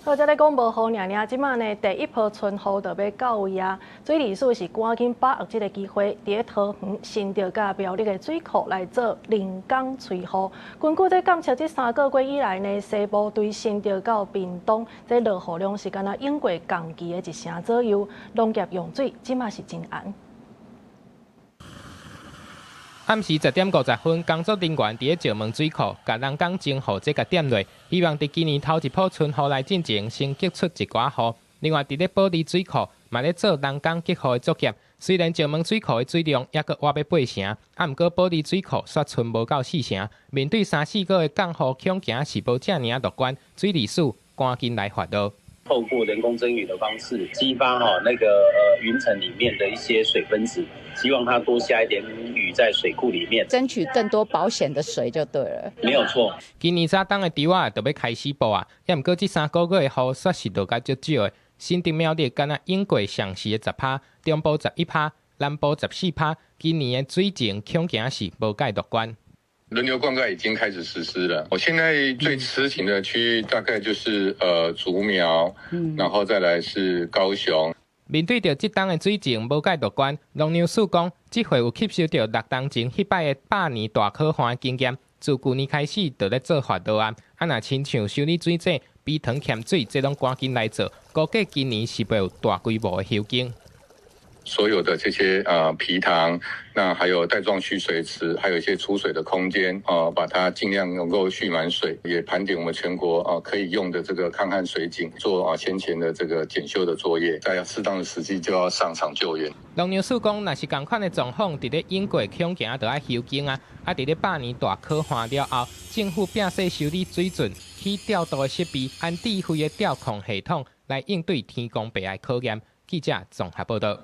好，才咧講無雨爾爾，這馬呢第一波春雨就欲到位啊！水利署是趕緊把握這个機會，佇咧桃園、新竹佮苗栗的水庫來做人工催雨。根據這監測，這3個月以來呢，西部對新竹到屏東，這落雨量是敢若湧過仝期的一成左右，農業用水這馬是真絚。暗時10點50分，工作人員佇咧石門水庫，共人工增雨這共點落，希望佇今年頭一波春雨來進前，先激出一寡雨。另外，佇咧埔里水庫嘛咧做人工激雨的作業。雖然石門水庫的水量猶閣倚欲八成，啊，毋過埔里水庫煞賰無夠四成。面對三四個月降雨恐驚是無遮爾樂觀，水利署趕緊來發落。透過人工增雨的方式，激發哈那個雲層裡面的一些水分子，希望它多下一點雨在水庫裡面，爭取更多保險的水就對了。沒有錯。今年早冬的稻仔就欲開始播啊，猶毋過這三個月的雨煞是落甲足少的。新竹苗栗敢若湧過上時的10趴，中部11趴，南部14趴。今年的水情恐驚是無蓋樂觀。輪流灌溉已經開始實施了。我現在最吃緊的區域大概就是竹苗，然後再來是高雄。面對著這冬的水情無蓋樂觀，農糧署講，這回有吸收著六冬前彼擺的百年大洘旱的經驗，自舊年開始就咧做發落啊。啊，若親像修理水井、陂塘欠水，這攏趕緊來做，估計今年是袂有大規模的修耕。所有的這些陂塘，那還有帶狀蓄水池，還有一些儲水的空間啊，把它盡量能夠蓄滿水，也盤點我們全國啊可以用的這個抗旱水井，做啊先前的這個檢修的作業，在適當的時機就要上場救援。農糧署講，若是仝款的狀況，佇咧湧過恐驚就愛休耕啊！啊，佇咧百年大洘旱了後，政府摒細修理水圳，起調度的設備，按智慧的調控系統來應對天公伯的考驗。記者綜合報道。